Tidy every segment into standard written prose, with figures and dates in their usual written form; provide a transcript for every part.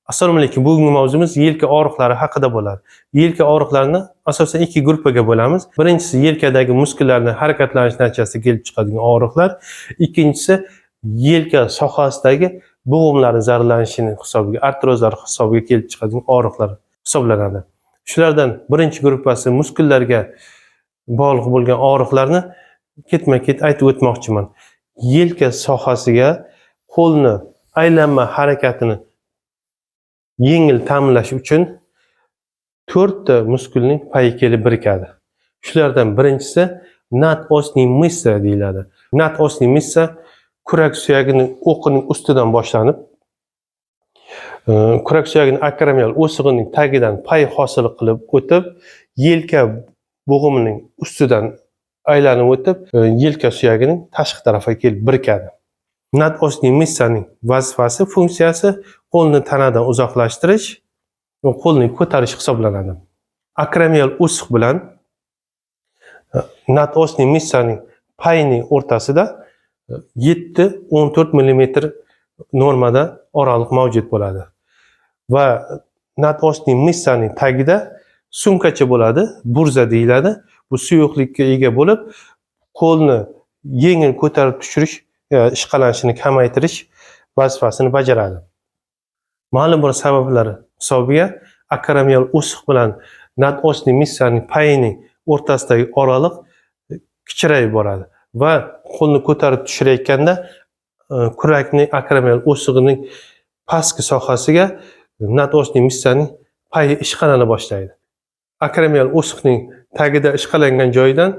Assalomu alaykum. Bugungi mavzumiz yelka og'riqlari haqida bo'ladi. Yelka og'riqlarini asosan ikki gruppaga bo'lamiz. Birinchisi yelkadagi muskullarni harakatlanish natijasida kelib chiqadigan og'riqlar. Ikkinchisi yelka sohasidagi bo'g'imlarni zararlanishini hisobiga, artrozlar hisobiga kelib chiqadigan og'riqlar hisoblanadi. Shulardan birinchi gruppasi muskullarga bog'liq bo'lgan og'riqlarni ketma-ket aytib o'tmoqchiman. Yelka sohasiga qo'lni aylanma harakatini yengil ta'minlash uchun to'rtta muskulning payi kelib birikadi. Shulardan birinchisi надостный мышца deyiladi. Надостный мышца kurak suyagining o'qining ustidan boshlanib, kurak suyagining akromial o'sig'ining tagidan pay hosil qilib o'tib, yelka bo'g'imining ustidan aylanib o'tib, yelka suyagining tashqi tarafiga kelib birikadi. Надостный мышца ning vazifasi, funksiyasi qo'lni tanadan uzoqlashtirish va qo'lni ko'tarish hisoblanadi. Akromial o'siq bilan надостный мышца ning payining o'rtasida 7-14 mm normada oraliq mavjud bo'ladi. Va надостный мышца ning tagida sumkacha bo'ladi, burza deyiladi. Bu suyuqlikka ega bo'lib, qo'lni yengil ko'tarib tushirish, ishqalanishini kamaytirish vazifasini bajaradi. Ma'lum bir sabablar hisobiga akromial o'siq bilan надостный мышца ning payining o'rtasidagi oraliq kichrayib boradi va qo'lni ko'tarib tushirayotganda kurakning akromial o'sig'ining pastki sohasiga надостный мышца ning payi ishqalana boshlaydi. Akromial o'siqning tagida ishqalangan joyidan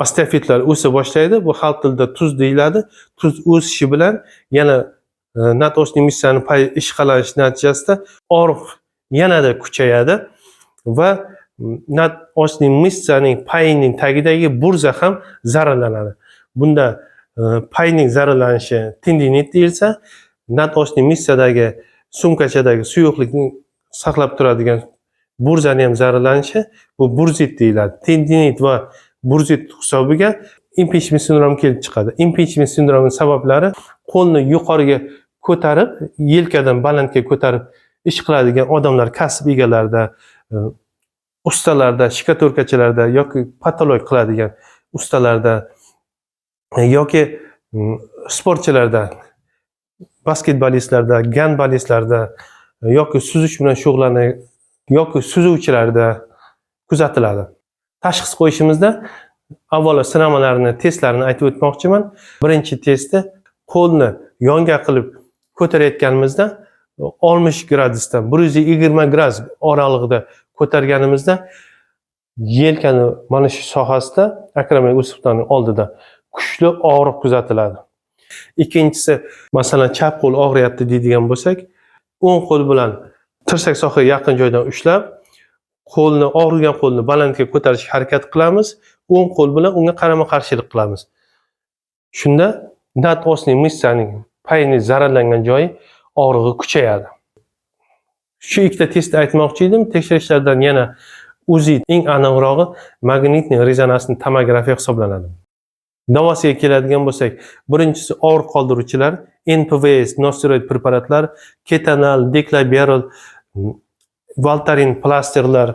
osteofitlar o'sa boshlaydi. Bu xalq tilida tuz deyiladi. Tuz o'sishi bilan yana надостный мышца ni pay ishqalanish natijasida og'riq yanada kuchayadi va надостный мышца ning payining tagidagi burza ham zararlanadi. Bunda payning zararlanishi tendinit deyilsa, надостный мышца dagi sumkachadagi suyuqlikni saqlab turadigan burzani ham zararlanishi bu burzit deyiladi. Tendinit va burzit hisobiga импинджмент sindromi kelib chiqadi. Импинджмент sindromining sabablari qo'lni yuqoriga ko'tarib, yelkadan balandga ko'tarib ish qiladigan odamlar, kasb egalarida, ustalarda, shkaturkachilarda yoki patolog qiladigan ustalarda yoki sportchilarda, basketbolistlarda, gandbolistlarda yoki suzish bilan shug'ullanadigan yoki suzuvchilarda kuzatiladi. Tashxis qo'yishimizda avvalo sinamalarni, testlarni aytib o'tmoqchiman. Birinchi testi qo'lni yonga qilib ko'tarayotganimizda 60 gradusdan 120 gradus oralig'ida ko'targanimizda yelkani mana shu sohasida, akromial o'siqning oldida kuchli og'riq kuzatiladi. Ikkinchisi, masalan, chap qo'l og'riyapti deydigan bo'lsak, o'ng qo'l bilan tirsak sohaga yaqin joydan ushlab, qo'lni, og'rigan qo'lni balandga ko'tarishga harakat qilamiz. O'ng qo'l bilan unga qarama-qarshilik qilamiz. Shunda надостный мышца ning payini zararlangan joyi og'rig'i kuchayadi. Shu ikkita testni aytmoqchi edim. Tekshirishlardan yana УЗИ, eng aniqrog'i magnitniy rezonansli tomografiya hisoblanadi. Davosiga keladigan bo'lsak, birinchisi og'riq qoldiruvchilar, НПВС, nosteroid preparatlar, ketanal, deklaberol, Voltaren plasterlar,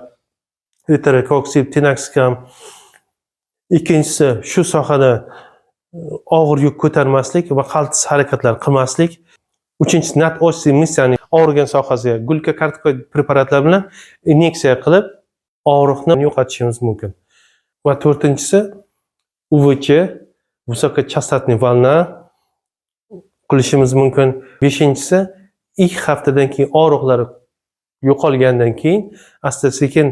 etoricoxib, tenoxicam. Ikkinchisi shu sohada og'ir yuk ko'tarmaslik va qaltis harakatlar qilmaslik. Uchinchisi надостный мышца ning og'rigan sohasiga glyukokortikoid preparatlar bilan inyeksiya qilib, og'riqni yo'qotishimiz mumkin. Va to'rtinchisi УВЧ, высокочастотный волна qilishimiz mumkin. Beshinchisi 2 haftadan keyin og'riqlar yo'qolgandan keyin asta sekin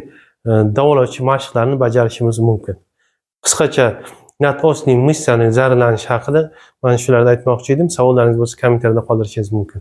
davolovchi mashqlarni bajarishimiz mumkin. Qisqacha надостный мышца ning zararlanishi haqida mana shularni aytmoqchi edim. Savollaringiz bo'lsa, kommentariyada qoldirishingiz mumkin.